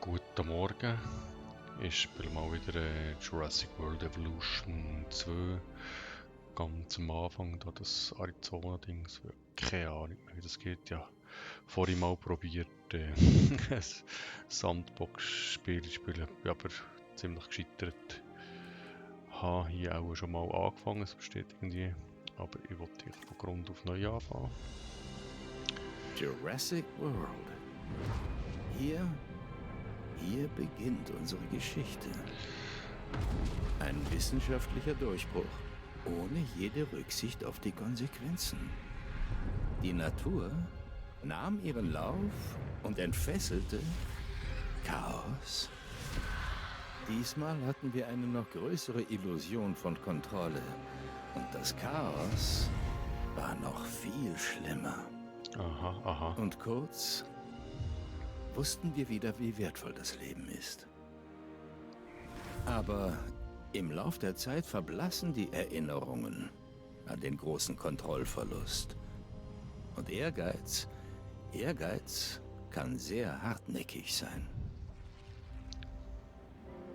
Guten Morgen. Ich spiele mal wieder Jurassic World Evolution 2. Ganz am Anfang da das Arizona-Dings. Keine Ahnung, wie das geht. Ja, vorhin mal probiert, ein Sandbox-Spiel zu spielen. Bin aber ziemlich gescheitert. Habe hier auch schon mal angefangen, es besteht irgendwie. Aber ich wollte hier von Grund auf neu anfangen. Jurassic World. Hier beginnt unsere Geschichte. Ein wissenschaftlicher Durchbruch, ohne jede Rücksicht auf die Konsequenzen. Die Natur nahm ihren Lauf und entfesselte Chaos. Diesmal hatten wir eine noch größere Illusion von Kontrolle. Und das Chaos war noch viel schlimmer. Aha. Und kurz wussten wir wieder, wie wertvoll das Leben ist. Aber im Lauf der Zeit verblassen die Erinnerungen an den großen Kontrollverlust. Und Ehrgeiz kann sehr hartnäckig sein.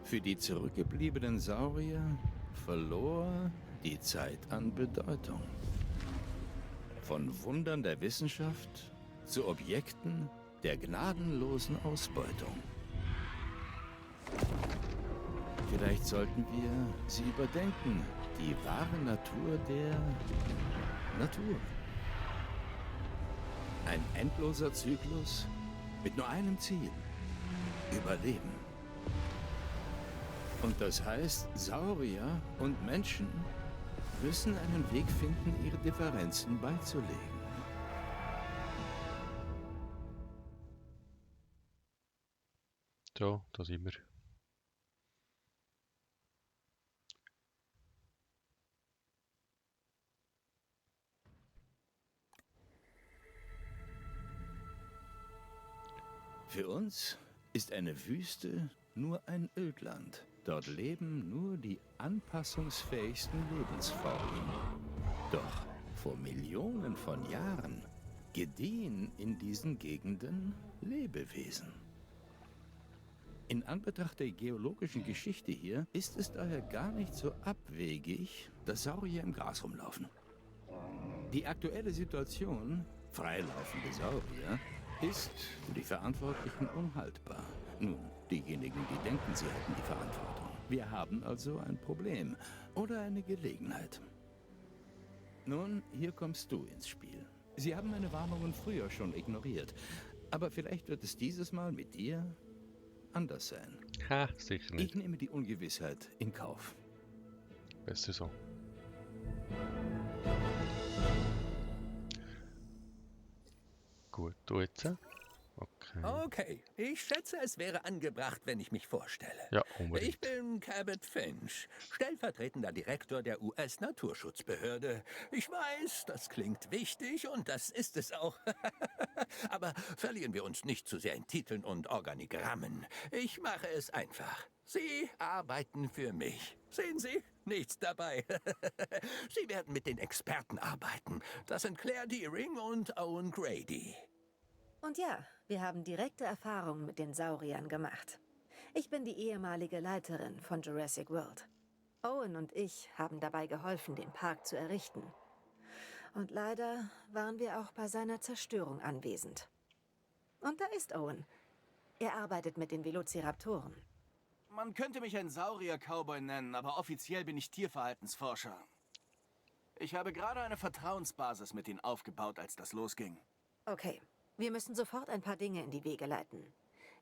Für die zurückgebliebenen Saurier verlor die Zeit an Bedeutung. Von Wundern der Wissenschaft zu Objekten der gnadenlosen Ausbeutung. Vielleicht sollten wir sie überdenken, die wahre Natur der Natur. Ein endloser Zyklus mit nur einem Ziel: Überleben. Und das heißt, Saurier und Menschen müssen einen Weg finden, ihre Differenzen beizulegen. So, da sind wir. Für uns ist eine Wüste nur ein Ödland. Dort leben nur die anpassungsfähigsten Lebensformen. Doch vor Millionen von Jahren gediehen in diesen Gegenden Lebewesen. In Anbetracht der geologischen Geschichte hier ist es daher gar nicht so abwegig, dass Saurier im Gras rumlaufen. Die aktuelle Situation, freilaufende Saurier, ist für die Verantwortlichen unhaltbar. Nun, diejenigen, die denken, sie hätten die Verantwortung. Wir haben also ein Problem oder eine Gelegenheit. Nun, hier kommst du ins Spiel. Sie haben meine Warnungen früher schon ignoriert. Aber vielleicht wird es dieses Mal mit dir anders sein. Ha, sicher nicht. Ich nehme die Ungewissheit in Kauf. Besser so. Gut, du jetzt? Okay. Okay, ich schätze, es wäre angebracht, wenn ich mich vorstelle. Ja, unbedingt. Ich bin Cabot Finch, stellvertretender Direktor der US-Naturschutzbehörde. Ich weiß, das klingt wichtig und das ist es auch. Aber verlieren wir uns nicht zu sehr in Titeln und Organigrammen. Ich mache es einfach. Sie arbeiten für mich. Sehen Sie? Nichts dabei. Sie werden mit den Experten arbeiten. Das sind Claire Deering und Owen Grady. Und ja, wir haben direkte Erfahrungen mit den Sauriern gemacht. Ich bin die ehemalige Leiterin von Jurassic World. Owen und ich haben dabei geholfen, den Park zu errichten. Und leider waren wir auch bei seiner Zerstörung anwesend. Und da ist Owen. Er arbeitet mit den Velociraptoren. Man könnte mich ein Saurier-Cowboy nennen, aber offiziell bin ich Tierverhaltensforscher. Ich habe gerade eine Vertrauensbasis mit ihnen aufgebaut, als das losging. Okay, wir müssen sofort ein paar Dinge in die Wege leiten.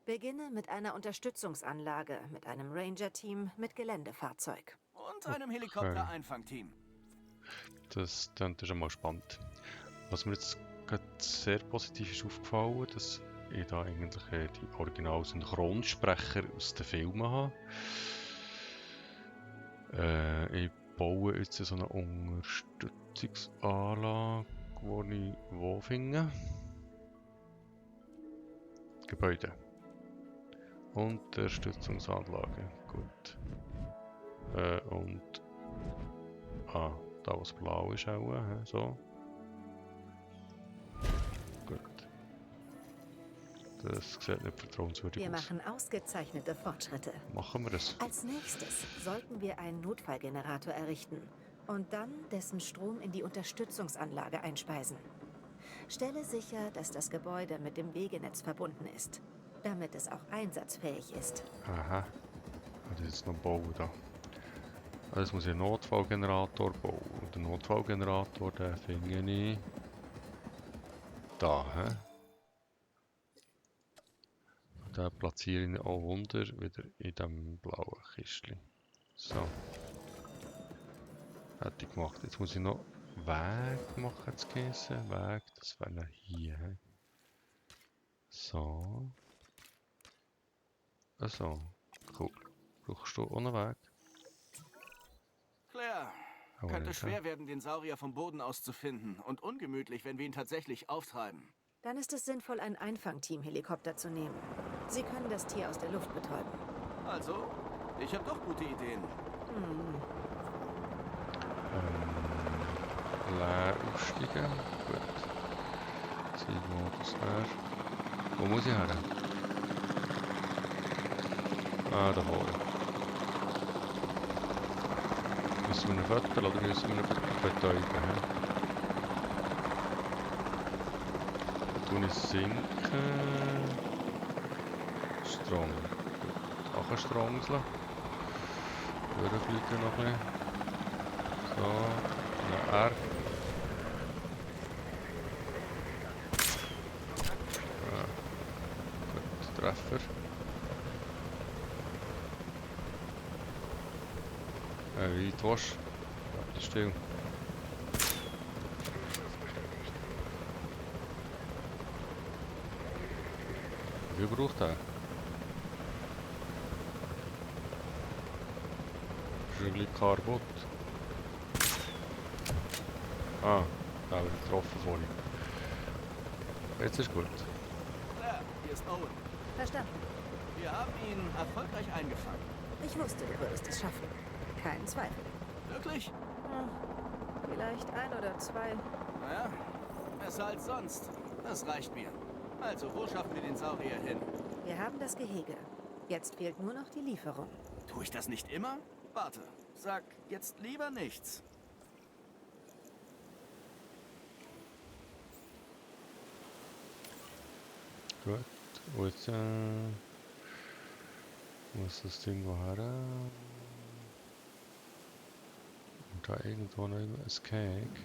Beginne mit einer Unterstützungsanlage, mit einem Ranger-Team, mit Geländefahrzeug. Und einem Helikopter-Einfangteam. Das klingt schon mal spannend. Was mir jetzt gerade sehr positiv ist aufgefallen, dass ich da eigentlich die Original-Synchronsprecher aus den Filmen habe. Ich baue jetzt so eine Unterstützungsanlage, die ich wo finde? Gebäude. Unterstützungsanlage, gut. Und da was blau ist auch, so. Gut. Das sieht nicht vertrauenswürdig Wir aus. machen ausgezeichnete Fortschritte. Machen wir das. Als nächstes sollten wir einen Notfallgenerator errichten und dann dessen Strom in die Unterstützungsanlage einspeisen. Stelle sicher, dass das Gebäude mit dem Wegenetz verbunden ist, damit es auch einsatzfähig ist. Aha. Das ist jetzt noch bauen da. Also jetzt muss ich einen Notfallgenerator bauen. Und den Notfallgenerator, den finde ich da. He? Den platziere ich auch unter, wieder in dem blauen Kistchen. So. Hätte ich gemacht. Jetzt muss ich noch Weg machen, jetzt gießen. Weg, das wäre dann hier. He? So. Also, cool. Brauchst du auch einen Weg? Claire, Aber könnte nicht, schwer werden, den Saurier vom Boden aus zu finden. Und ungemütlich, wenn wir ihn tatsächlich auftreiben. Dann ist es sinnvoll, ein Einfangteam-Helikopter zu nehmen. Sie können das Tier aus der Luft betäuben. Also, ich habe doch gute Ideen. Leer aufsteigen. Gut. Zielmodus leer. Wo muss ich her? Ah, da vorne. Müssen wir ihn föteln oder müssen wir ihn betäuben? Tun ich sinken. Strom. Gut. Auch ein Stromsel. Durchfliegen noch ein bisschen. So. R. Ja. Gut, Treffer. Wie weit willst du? Warte still. Wie viel braucht er? Ist ein bisschen Carbot. Ah, da habe ich getroffen vorhin. Jetzt ist gut. Claire, hier ist Owen. Verstanden. Wir haben ihn erfolgreich eingefangen. Ich wusste, du würdest es schaffen. Kein Zweifel. Wirklich? Vielleicht ein oder zwei. Naja, besser als sonst. Das reicht mir. Also, wo schaffen wir den Saurier hin? Wir haben das Gehege. Jetzt fehlt nur noch die Lieferung. Tue ich das nicht immer? Warte, sag jetzt lieber nichts. Gut. Und jetzt muss das Ding woher? Und da irgendwo noch ein Cake.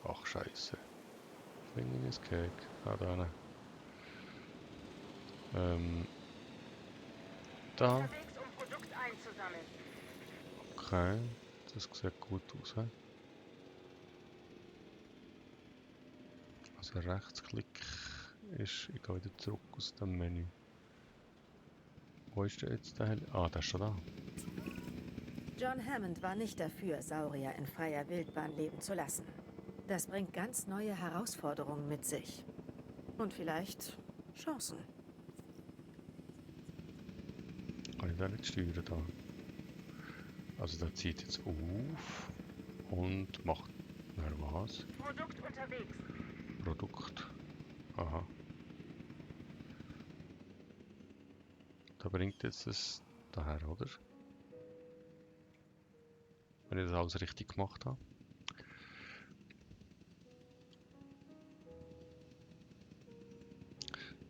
Ach Scheiße. Finde ich ein Cake. Ah, da. Da. Unterwegs, um Produkt einzusammeln. Okay. Das sieht gut aus. He? Also Rechtsklick ist, ich gehe wieder zurück aus dem Menü. Wo ist der jetzt? Ah, der ist schon da. John Hammond war nicht dafür, Saurier in freier Wildbahn leben zu lassen. Das bringt ganz neue Herausforderungen mit sich. Und vielleicht Chancen. Kann ich da nicht steuern da? Also der zieht jetzt auf und macht na was? Produkt unterwegs. Produkt. Aha. Da bringt jetzt das daher, oder? Wenn ich das alles richtig gemacht habe.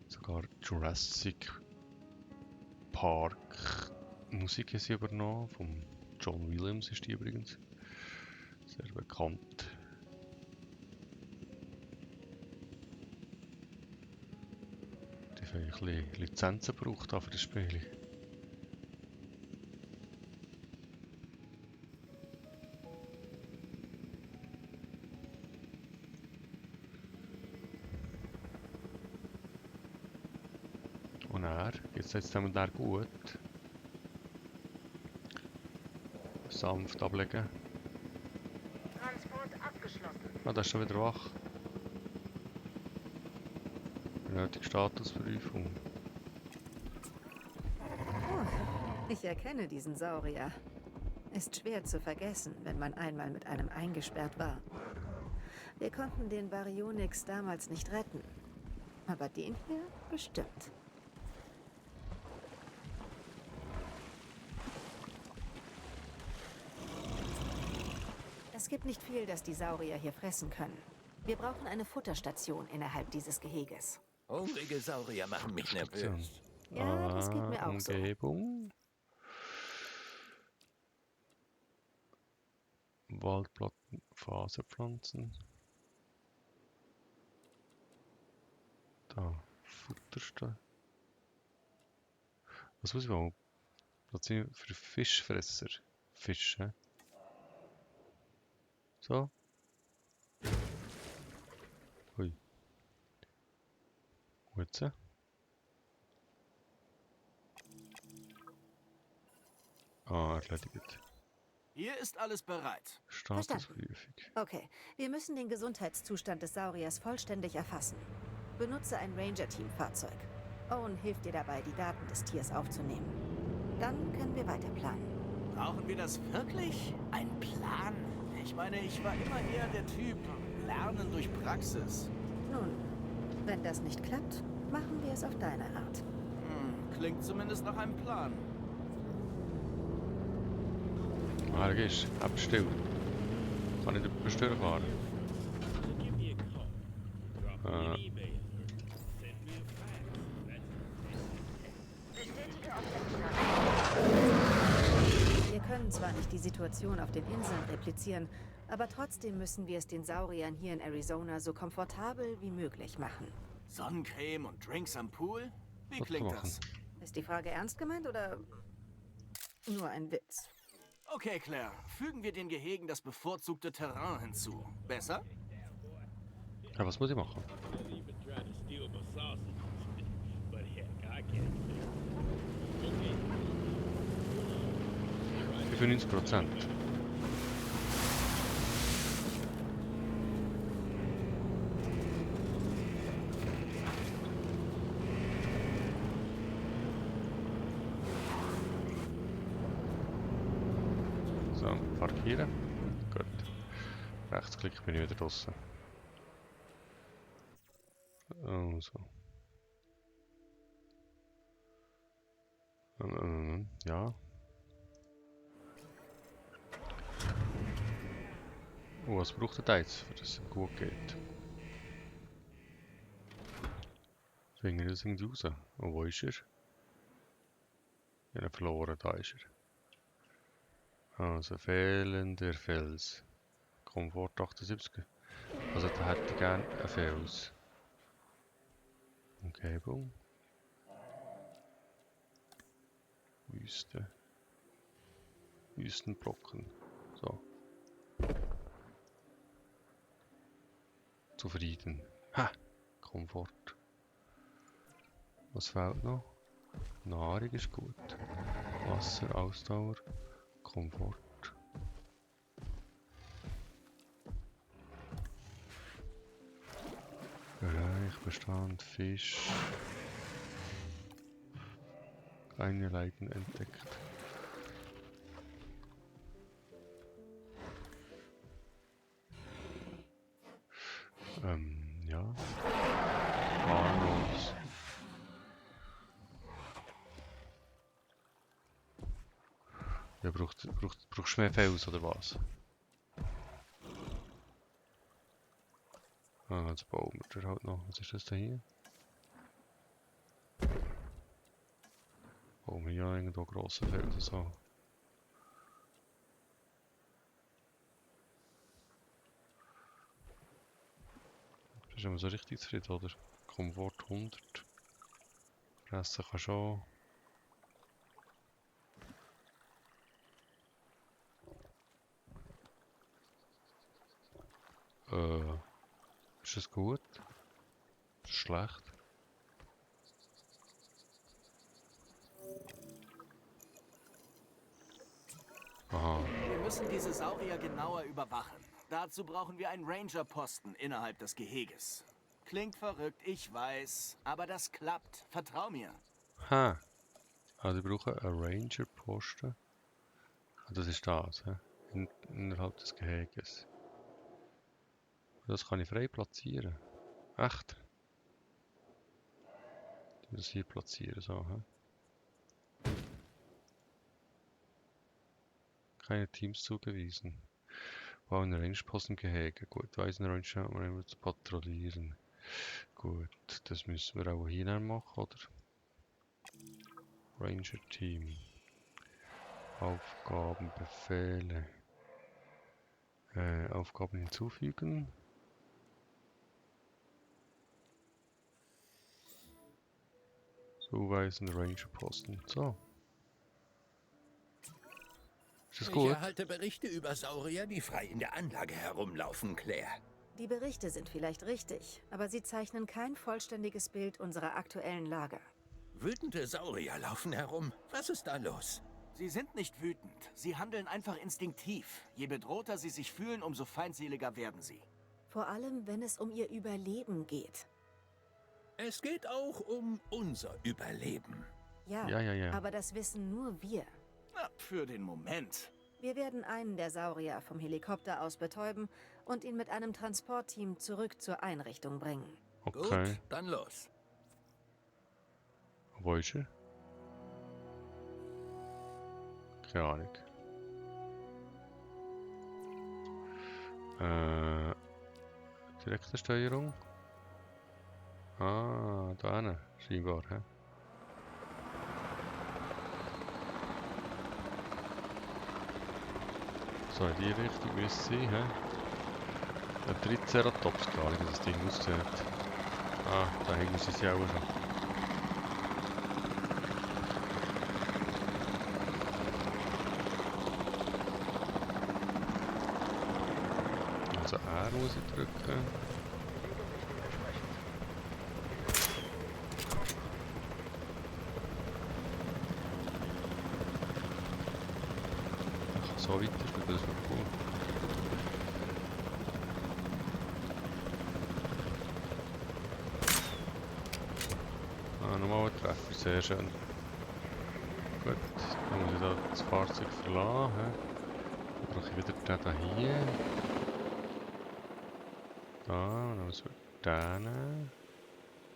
Sogar Jurassic Park Musik ist übernommen. Von John Williams ist die übrigens. Sehr bekannt. Die haben ein bisschen Lizenzen gebraucht für das Spiel. Und er, jetzt jetzt haben wir da gut. Sanft ablegen. Transport abgeschlossen. Ah, der ist schon wieder wach. Benötigt Statusprüfung. Ich erkenne diesen Saurier. Ist schwer zu vergessen, wenn man einmal mit einem eingesperrt war. Wir konnten den Baryonyx damals nicht retten. Aber den hier bestimmt. Es gibt nicht viel, das die Saurier hier fressen können. Wir brauchen eine Futterstation innerhalb dieses Geheges. Hungrige Saurier machen mich nervös. Ja, das geht mir auch so. Umgebung. Waldplatten, Faserpflanzen. Da, Futterstall. Was muss ich mal platzieren für Fischfresser? Fische. So. Hui. Wo jetzt? Erledigt. Hier ist alles bereit. Statusprüfung. Okay, wir müssen den Gesundheitszustand des Sauriers vollständig erfassen. Benutze ein Ranger-Team-Fahrzeug. Owen hilft dir dabei, die Daten des Tiers aufzunehmen. Dann können wir weiter planen. Brauchen wir das wirklich? Ein Plan? Ich meine, ich war immer eher der Typ Lernen durch Praxis. Nun, wenn das nicht klappt, machen wir es auf deine Art. Klingt zumindest nach einem Plan. Da gehst du. Abstill. Kann ich den Besteuer fahren? Bestätige Objektlage. Wir können zwar nicht die Situation auf den Inseln replizieren, aber trotzdem müssen wir es den Sauriern hier in Arizona so komfortabel wie möglich machen. Sonnencreme und Drinks am Pool? Wie Was klingt machen? das? Ist die Frage ernst gemeint oder nur ein Witz? Okay, Claire. Fügen wir den Gehegen das bevorzugte Terrain hinzu. Besser? Ja, was muss ich machen? Für 90%. So, parkieren. Gut. Rechtsklick bin ich wieder draußen. Also. Ja. Oh, was braucht er da jetzt, für das es gut geht? Finden wir das irgendwie raus? Oh, wo ist er? Ich habe ihn verloren, da ist er. Also, fehlender Fels. Komfort 78. Also, da hätte ich gerne einen Fels. Umgebung. Wüste. Wüstenblocken. So. Zufrieden. Ha! Komfort. Was fehlt noch? Nahrung ist gut. Wasser, Ausdauer, Komfort. Bereich, Bestand, Fisch. Keine Leiden entdeckt. Ja. Harmlos. Ja, brauchst du mehr Fels oder was? Jetzt bauen wir halt noch. Was ist das da hier? Bauen wir ja irgendwo grosse Felder so. Bist du immer so richtig zufrieden, oder? Komfort 100. Fressen kann schon. Ist das gut? Ist das schlecht? Aha. Wir müssen diese Saurier genauer überwachen. Dazu brauchen wir einen Ranger-Posten innerhalb des Geheges. Klingt verrückt, ich weiß. Aber das klappt. Vertrau mir. Ha! Also ich brauche einen Ranger-Posten. Ah, das ist das, hä? Innerhalb des Geheges. Das kann ich frei platzieren. Echt? Das hier platzieren, so, hä? Keine Teams zugewiesen. Wow, ein Range-Posten gehegt. Gut, weisen Range haben wir immer zu patrouillieren. Gut, das müssen wir auch hier machen, oder? Ranger-Team. Aufgaben, Befehle. Aufgaben hinzufügen. Zuweisen, Ranger-Posten. So. Ist das Ich gut? erhalte Berichte über Saurier, die frei in der Anlage herumlaufen, Claire. Die Berichte sind vielleicht richtig, aber sie zeichnen kein vollständiges Bild unserer aktuellen Lage. Wütende Saurier laufen herum. Was ist da los? Sie sind nicht wütend. Sie handeln einfach instinktiv. Je bedrohter sie sich fühlen, umso feindseliger werden sie. Vor allem, wenn es um ihr Überleben geht. Es geht auch um unser Überleben. Ja, Ja. aber das wissen nur wir. Na, für den Moment. Wir werden einen der Saurier vom Helikopter aus betäuben und ihn mit einem Transportteam zurück zur Einrichtung bringen. Okay. Gut, dann los. Wo ist er? Keine Ahnung. Direkte Steuerung. Ah, da hinten, scheinbar, hä? So, in die Richtung müsste es sein, hä? Der Triceratops, keine Ahnung, wie das Ding aussieht. Ah, da hängen sie sich auch schon. Also R muss ich drücken. Ich kann so weiterspielen, das ist schon cool. Ah, nochmal ein Treffer, sehr schön. Gut, dann muss ich da das Fahrzeug verlassen. Dann brauche ich wieder den hier. Da, dann müssen wir den nehmen.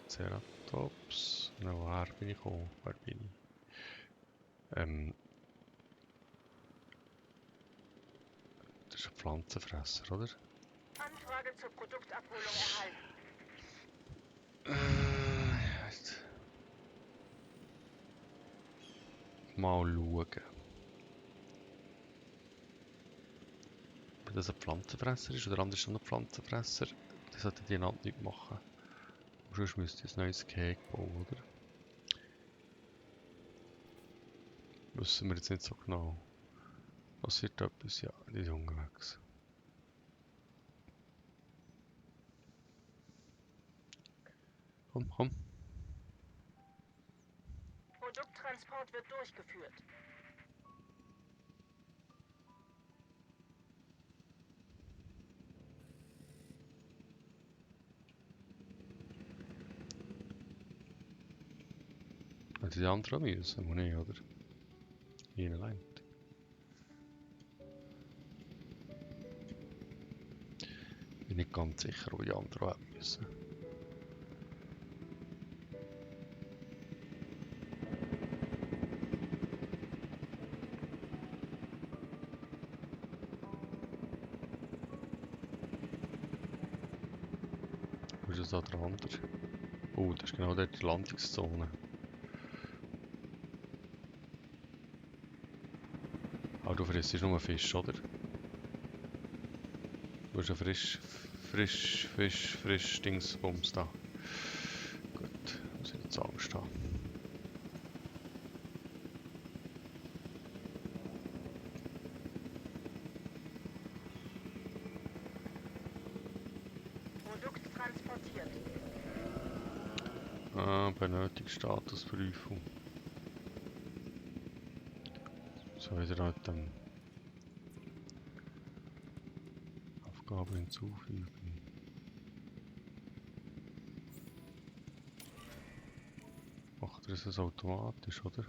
Ceratops. Na, woher bin ich gekommen? Wer bin ich? Das ist ein Pflanzenfresser, oder? Anfrage zur Produktabholung erhalten. Heisst. Mal schauen. Ob das ein Pflanzenfresser ist oder anders schon ein Pflanzenfresser. Das sollte die Hand nicht machen. Und sonst müsste ich ein neues Gehege bauen, oder? Wissen wir jetzt nicht so genau. Passiert etwas? Ja, die sind unterwegs. Komm. Produkttransport wird durchgeführt. Also die anderen müssen, wo nicht, oder? Ihnen allein. Bin nicht ganz sicher, wo die anderen auch müssen. Wo ist das da der andere? Oh, das ist genau dort die Landungszone. Aber du frisst nur Fisch, oder? Du hast ja frisch Dingsbums da. Gut, muss ich jetzt Angst haben. Produkt transportiert. Ah, benötigt Statusprüfung. So, wieder halt dann Aufgabe hinzufügen. Macht er es automatisch, oder?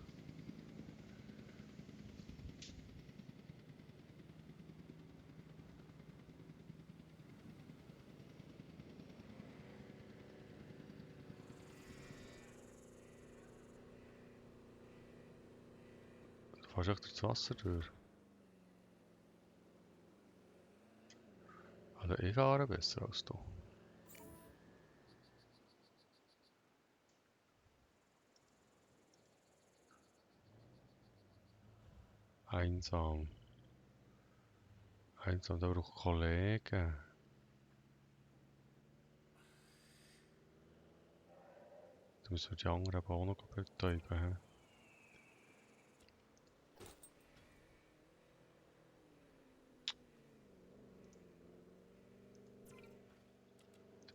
fährst du echt durchs Wasser durch? Also ich fahre besser als du. Einsam. Einsam, da braucht Kollegen. Da müssen wir die anderen aber auch noch betäuben. He?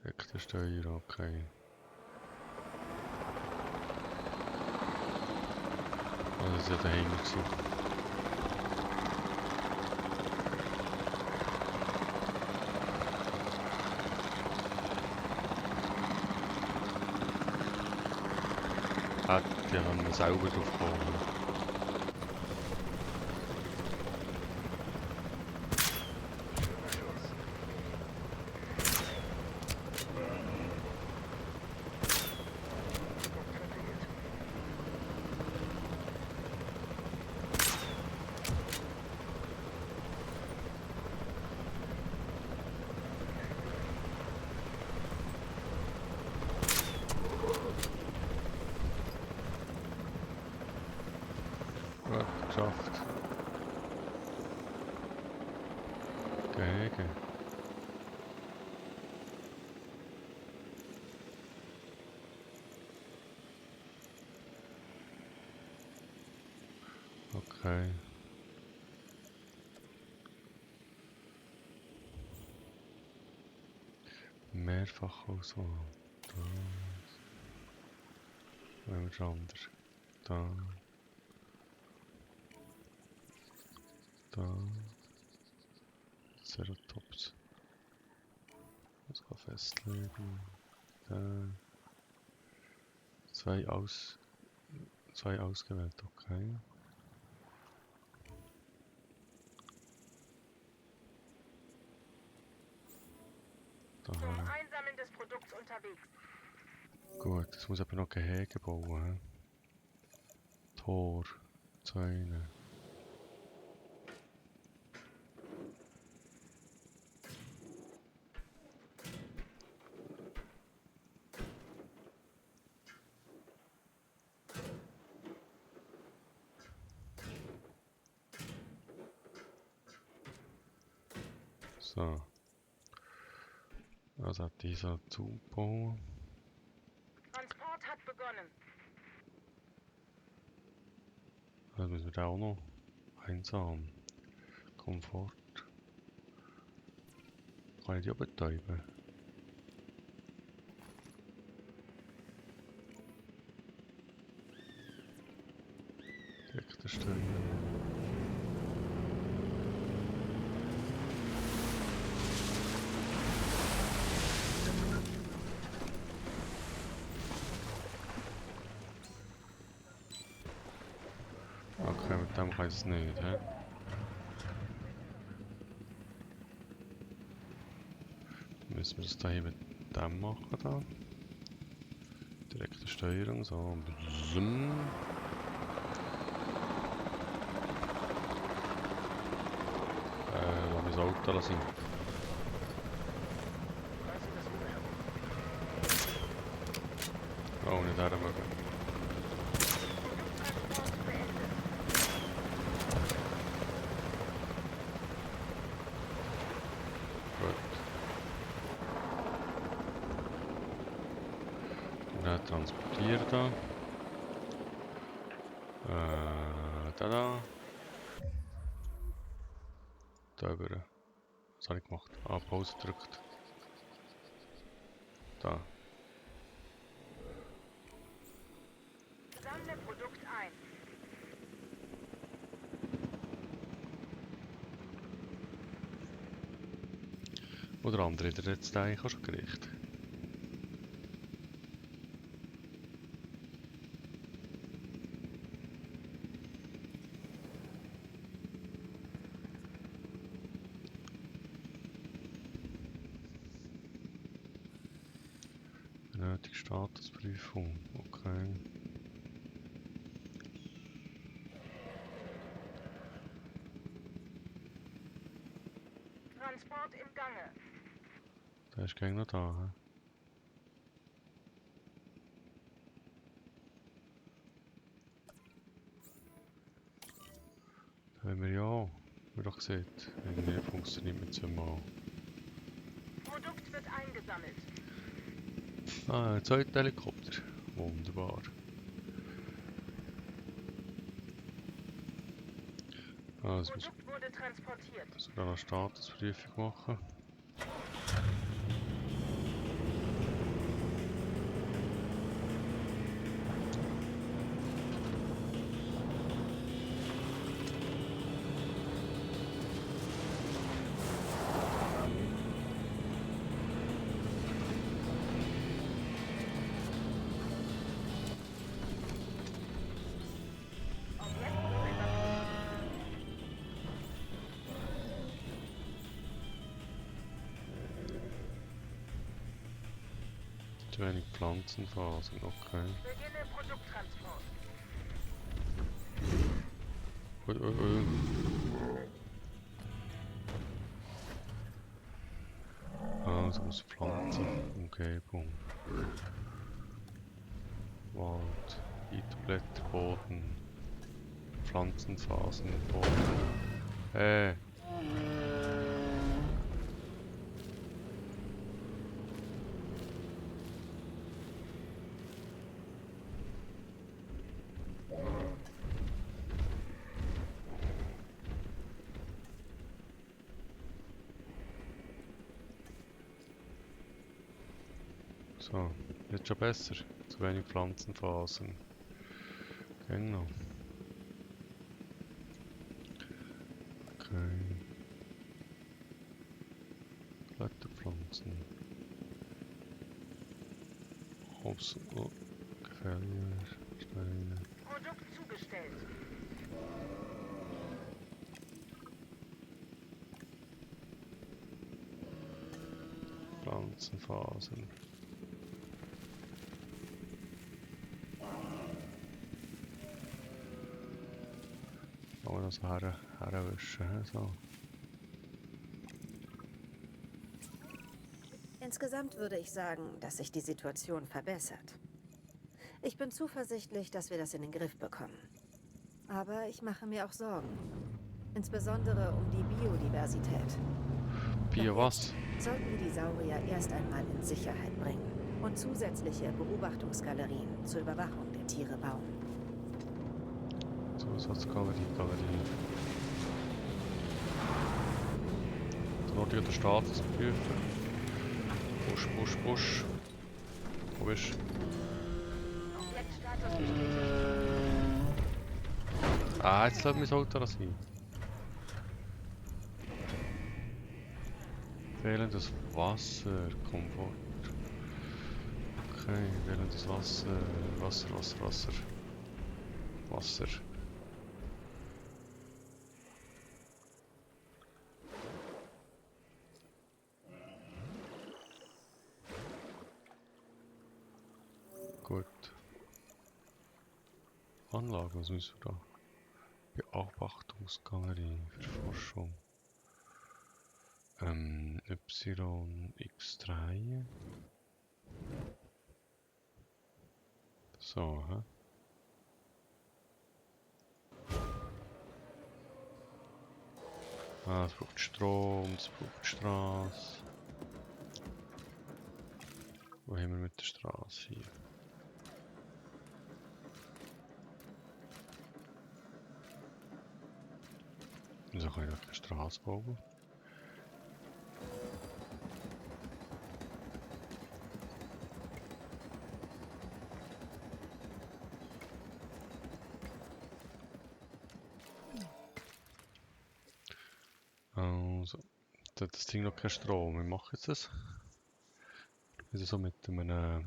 Direkte Steuer, okay. Also das ist ja daheim gewesen. Die haben selber drauf kommen. Gut, geschafft. Gegen. Okay. Mehrfach Auswahl. Das. Wenn wir anders. Da. Da. Ceratops. Das kann festlegen. Da. Zwei ausgewählt, okay. Da. Zum Einsammeln des Produkts unterwegs. Gut, es muss aber noch Gehege bauen. He? Tor, Zäune. So. Also hat dieser Zubau. Transport hat begonnen. Also müssen wir da auch noch einsam. Komfort. Kann ich die auch betäuben? Direkte Steuer. Okay, mit dem kann ich es nicht, hä? Müssen wir das da hier mit dem machen da? Direkte Steuerung, so. Blum. Lass mich das Auto lassen. Oh, nicht hermögen. Transport beendet. Gut. Dann transportieren da. Da. Da über. Was habe ich gemacht? Ah, Pause gedrückt. Da. Sammle Produkt ein. Oder andere, der jetzt eigentlich auch schon gerichtet. Benötigt Statusprüfung, okay. Transport im Gange. Der ist gleich noch da. He? Da haben wir ja auch, wie doch gesehen. Irgendwie funktioniert mit so mal. Produkt wird eingesammelt. Ah, ein zweiter Helikopter. Wunderbar. Also muss Produkt wurde transportiert. sogar eine Statusprüfung machen. Objekt zu überprüfen. Zu wenig Pflanzenphasen, okay. Beginne Produkttransport. Ui, ui, ui. Also muss Pflanzen, Umgebung. Wald, Eiterblätter, Boden. Pflanzenphasen, Boden. So, jetzt schon besser. Zu wenig Pflanzenphasen. Genau. Okay. Blätterpflanzen. Obst, oh, gefährlicher Steine. Produkt zugestellt. Pflanzenphasen. Aber das herwischen, so. Insgesamt würde ich sagen, dass sich die Situation verbessert. Ich bin zuversichtlich, dass wir das in den Griff bekommen. Aber ich mache mir auch Sorgen. Insbesondere um die Biodiversität. Bier Doch was? jetzt sollten wir die Saurier erst einmal in Sicherheit bringen und zusätzliche Beobachtungsgalerien zur Überwachung der Tiere bauen. Zusatzgalerie. Dort der Status prüfen. Push. Wo bist du? Objektstatus bestätigt. Ah, jetzt lässt mein Auto sein. Fehlendes Wasser, Komfort. Okay, fehlendes Wasser. Gut. Anlage, was müssen wir da? Beobachtungsgalerie für Forschung. YX3. So, hä? Ah, es braucht Strom, es braucht Straße. Wo haben wir mit der Straße hier? Wieso kann ich da keine Straße bauen? Also, da hat das Ding noch keinen Strom. Wie mache ich jetzt das? Also so mit einem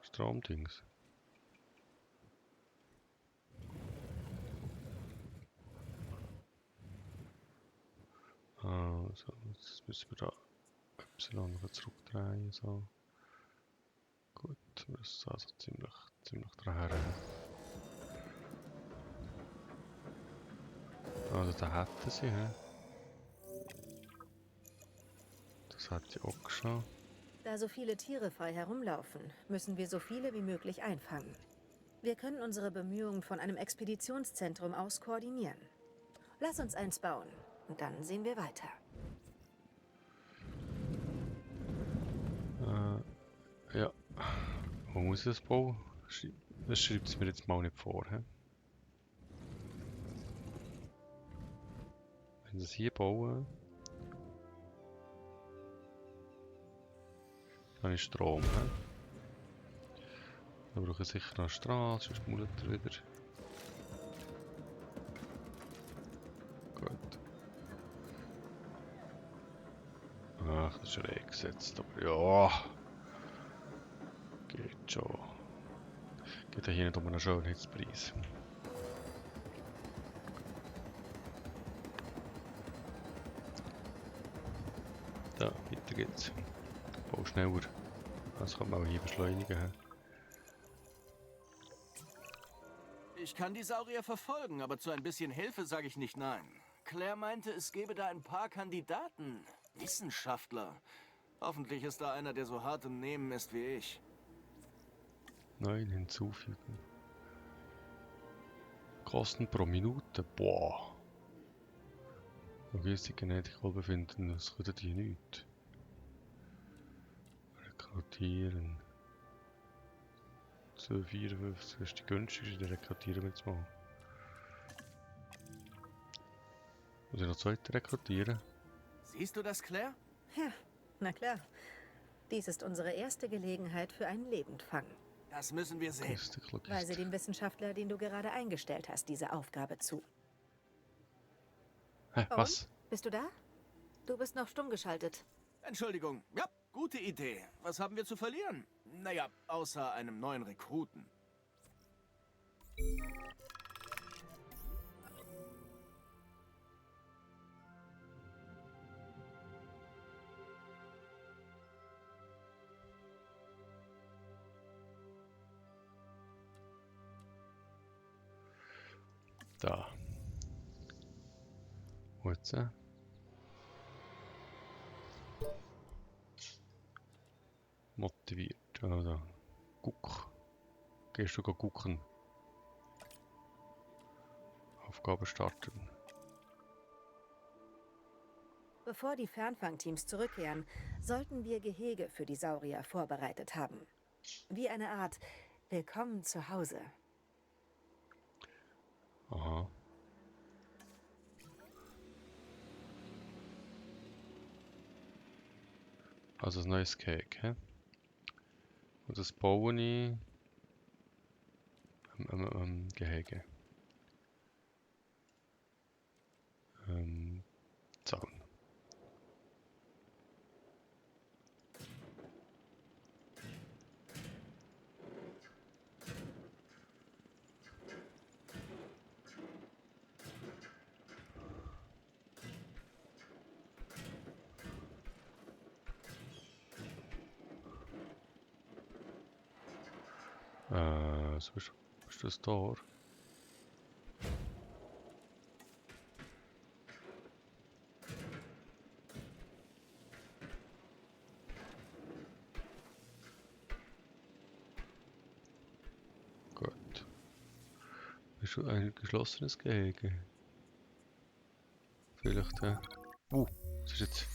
Stromdings. Also, jetzt müssen wir da Y noch zurückdrehen. So. Gut, wir müssen also ziemlich daher. Also da hätten sie, hä? Das hat sie auch schon. Da so viele Tiere frei herumlaufen, müssen wir so viele wie möglich einfangen. Wir können unsere Bemühungen von einem Expeditionszentrum aus koordinieren. Lass uns eins bauen und dann sehen wir weiter. Ja. Wo muss ich das bauen? Das schreibt es mir jetzt mal nicht vor, hä? Wenn sie es hier bauen, dann habe ich Strom, hä? Dann brauche ich sicher noch eine Straße, sonst mulet er wieder. Gut. Ach, das ist schräg gesetzt, aber ja. Geht schon. Geht ja hier nicht um einen Schönheitspreis. Da, weiter geht's. Bau schneller. Das kann man auch hier beschleunigen. He? Ich kann die Saurier verfolgen, aber zu ein bisschen Hilfe sage ich nicht nein. Claire meinte, es gäbe da ein paar Kandidaten. Wissenschaftler. Hoffentlich ist da einer, der so hart im Nehmen ist wie ich. 9 hinzufügen. Kosten pro Minute. Boah. Logistik, Genetik, Wohlbefinden. Das können die nicht. Rekrutieren. 254. Das ist die günstigste. Die rekrutieren wir jetzt mal. Muss ich noch zweite rekrutieren? Siehst du das, Claire? Ja, na klar. Dies ist unsere erste Gelegenheit für einen Lebendfang. Das müssen wir sehen. Logistik, Weise Logistik. dem Wissenschaftler, den du gerade eingestellt hast, diese Aufgabe zu. Hä, was? Bist du da? Du bist noch stumm geschaltet. Entschuldigung. Ja, gute Idee. Was haben wir zu verlieren? Naja, außer einem neuen Rekruten. Da. Wo jetzt? Motiviert. Also. Guck. Gehst du gucken? Aufgabe starten. Bevor die Fernfangteams zurückkehren, sollten wir Gehege für die Saurier vorbereitet haben. Wie eine Art Willkommen zu Hause. Aha. Also ein neues Cake, hä? Und das baue ich am Gehege. Zaun. So ist das Tor. Gut. Ist schon ein geschlossenes Gehege. Vielleicht, was ist jetzt?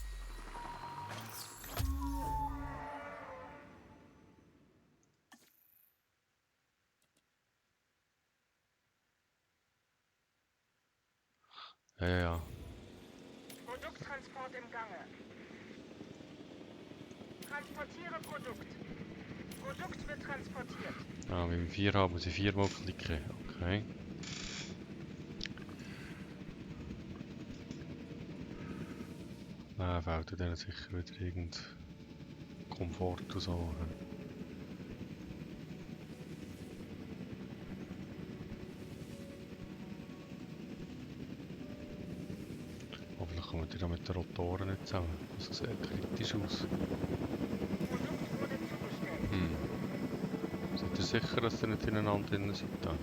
Ja. Produkttransport im Gange. Transportiere Produkt. Produkt wird transportiert. Ah, wenn wir 4 haben, muss ich 4-mal klicken. Okay. Fehlt dann sicher wieder irgend Komfort und so. Hoffentlich kommen die da mit den Rotoren nicht zusammen. Das sieht kritisch aus. Produkt wurde zugestellt. Seid ihr sicher, dass ihr nicht ineinander drin seid? Da?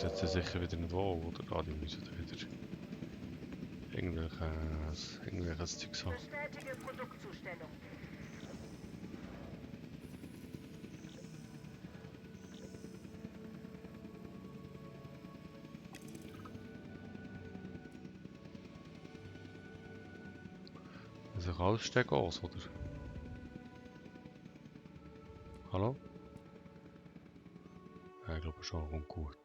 fühlen sich sicher wieder nicht wohl, oder? Ah, die müssen wieder irgendwelches Zeugs haben. Bestätige Produktzustellung. Also rausstecken aus, oder? Hallo? Ja, ich glaube schon, kommt gut.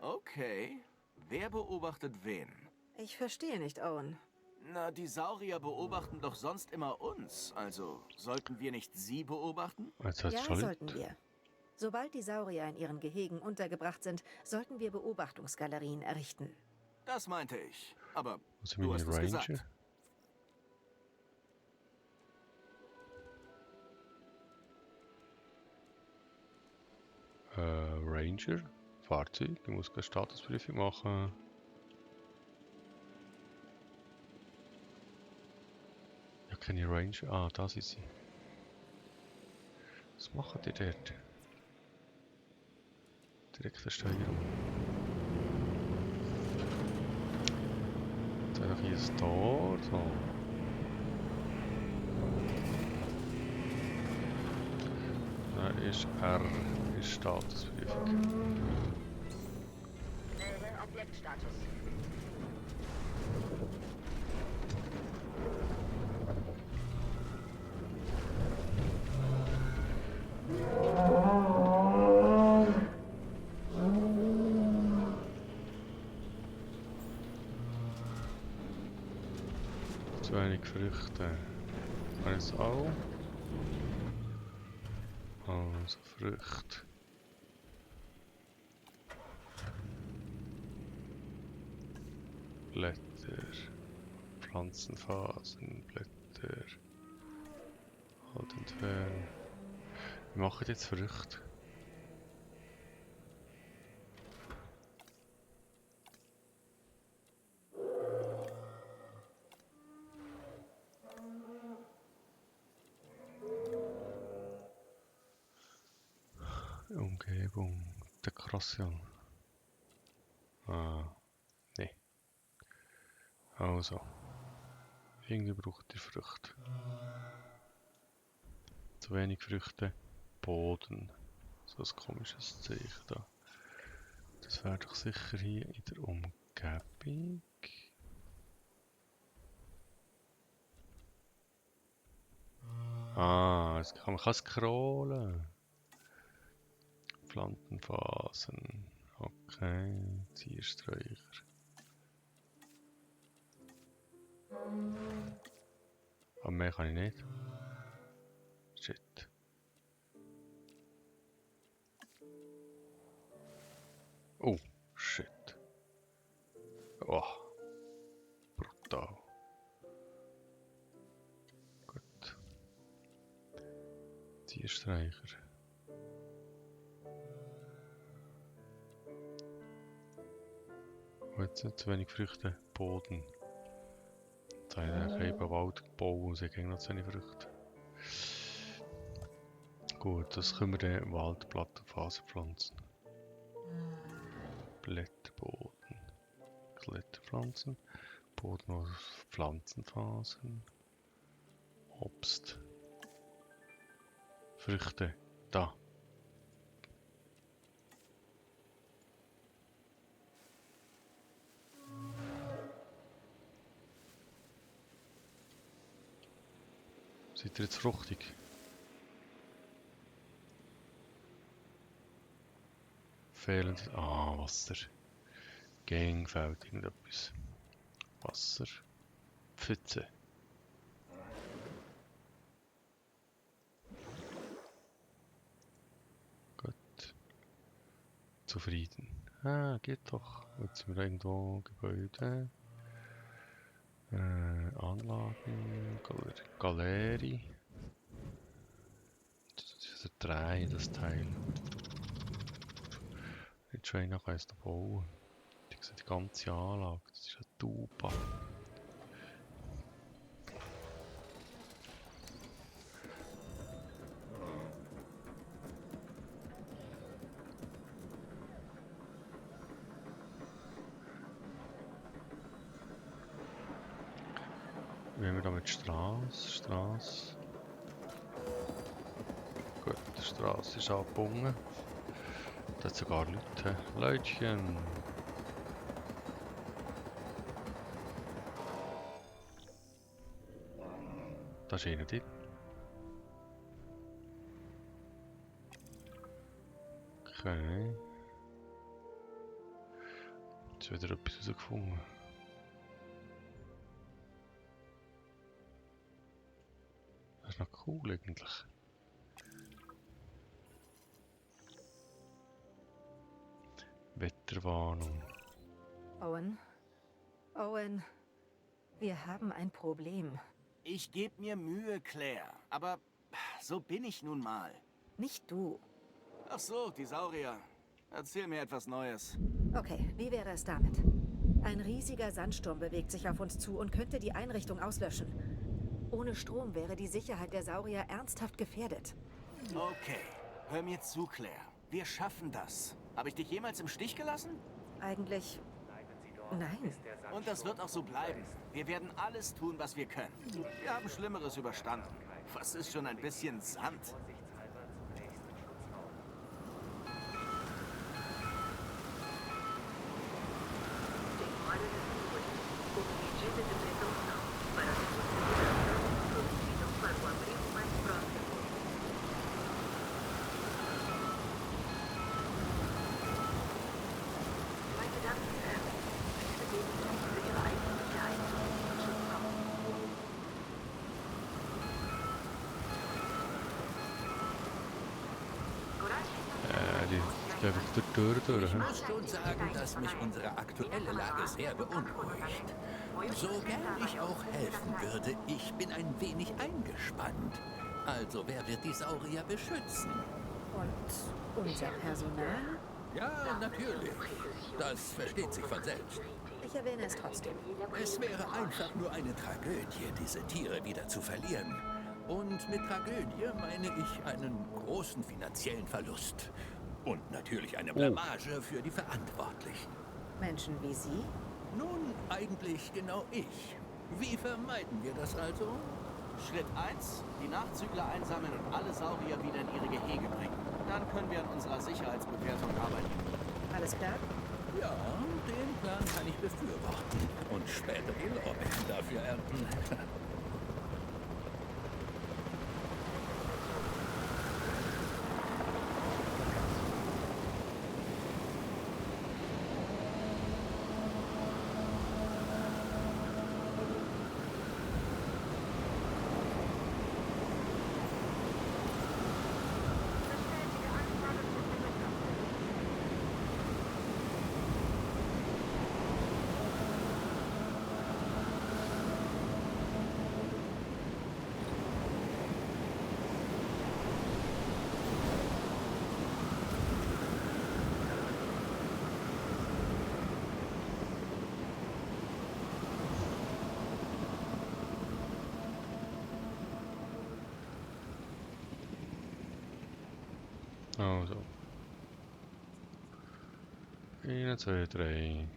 Okay. Wer beobachtet wen? Ich verstehe nicht, Owen. Na, die Saurier beobachten doch sonst immer uns. Also, sollten wir nicht sie beobachten? Jetzt hat es Ja, schon sollten Leute. wir. Sobald die Saurier in ihren Gehegen untergebracht sind, sollten wir Beobachtungsgalerien errichten. Das meinte ich. Aber Also du meine hast es Ranger. gesagt. Ranger. Fahrzeug. Ich muss keine Statusprüfung machen. Ja, keine Ranger. Ah, da sind sie. Was machen die dort? Direkte Steuerung. Jetzt habe ich hier ein Tor. So. Da ist R. Ist Statusprüfung. Wähle Objektstatus. Zu wenig Früchte. Alles auch. Also Früchte. Blätter. Pflanzenphasen. Blätter. Halt entfernen. Wir machen jetzt Früchte. Umgebung, Dekoration. Ah, nee. Also, irgendwie braucht ihr Früchte. Zu wenig Früchte. Boden. So ein komisches Zeichen da. Das wäre doch sicher hier in der Umgebung. Ah, man kann scrollen. Pflanzenphasen. Okay, Ziersträucher. Aber mehr kann ich nicht. Shit. Oh, shit. Oh. Brutal. Gut. Ziersträucher. Jetzt sind zu wenig Früchte. Boden. Jetzt habe ich eben Wald gebaut und ich habe noch zu wenig Früchte. Gut, das können wir dann Waldplattenphase pflanzen. Blätterboden. Kletterpflanzen. Boden aus Pflanzenphasen. Obst. Früchte. Da. Seid ihr jetzt fruchtig? Fehlendes. Ah, Wasser. Gang fehlt irgendetwas. Wasser. Pfütze. Gut. Zufrieden. Ah, geht doch. Jetzt sind wir irgendwo Gebäude. Anlagen. Galerie. Das ist ein Dreh, das Teil. Die Trainer kann es da bauen. Die ganze Anlage. Das ist eine Tuba. Wie haben wir da mit Straße? Gut, die Straße ist abgebunden. Da hat sogar Leute. Leutchen! Da ist einer dort. Okay. Jetzt wieder etwas herausgefunden. Das ist noch cool eigentlich. Wetterwarnung. Owen? Owen, wir haben ein Problem. Ich gebe mir Mühe, Claire. Aber so bin ich nun mal. Nicht du. Ach so, die Saurier. Erzähl mir etwas Neues. Okay, wie wäre es damit? Ein riesiger Sandsturm bewegt sich auf uns zu und könnte die Einrichtung auslöschen. Ohne Strom wäre die Sicherheit der Saurier ernsthaft gefährdet. Okay, hör mir zu, Claire. Wir schaffen das. Habe ich dich jemals im Stich gelassen? Eigentlich... Nein. Und das wird auch so bleiben. Wir werden alles tun, was wir können. Wir haben Schlimmeres überstanden. Was ist schon ein bisschen Sand? Die einfach durch. Ich muss schon sagen, dass mich unsere aktuelle Lage sehr beunruhigt. So gern ich auch helfen würde, ich bin ein wenig eingespannt. Also wer wird die Saurier beschützen? Und unser Personal? Ja, natürlich. Das versteht sich von selbst. Ich erwähne es trotzdem. Es wäre einfach nur eine Tragödie, diese Tiere wieder zu verlieren. Und mit Tragödie meine ich einen großen finanziellen Verlust. Und natürlich eine Blamage für die Verantwortlichen. Menschen wie Sie? Nun, eigentlich genau ich. Wie vermeiden wir das also? Schritt 1, die Nachzügler einsammeln und alle Saurier wieder in ihre Gehege bringen. Dann können wir an unserer Sicherheitsbewertung arbeiten. Alles klar? Ja, den Plan kann ich befürworten. Und später die Lorbeeren dafür ernten. Also. 1, 2, 3.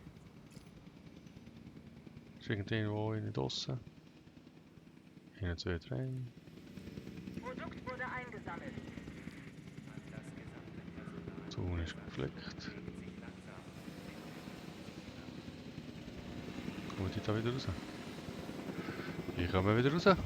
Ist irgendwo in draussen? 1, 2, 3. Produkt wurde eingesammelt. Zone ist gepflegt. Kommt die da wieder raus? Ich komme wieder raus.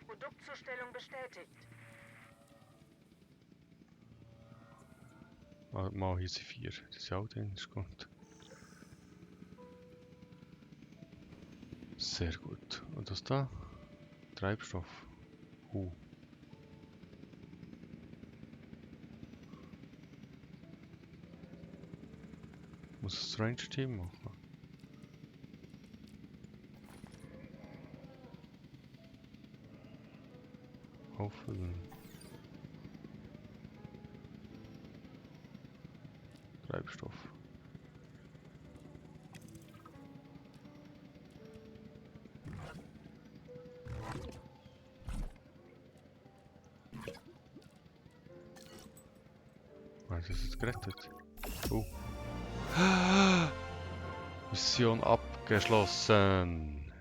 Produktzustellung bestätigt. Mal hier sind 4. Das ist auch drin, ist gut. Sehr gut. Und das da? Treibstoff. Muss das Ranger-Team machen. Auffüllen. Treibstoff. sie es jetzt gerettet. Oh. Mission abgeschlossen.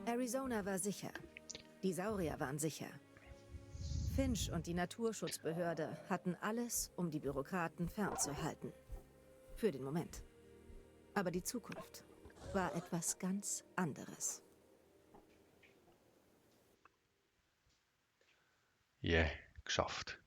Arizona war sicher. Die Saurier waren sicher. Finch und die Naturschutzbehörde hatten alles, um die Bürokraten fernzuhalten. Für den Moment. Aber die Zukunft war etwas ganz anderes. Yeah, geschafft.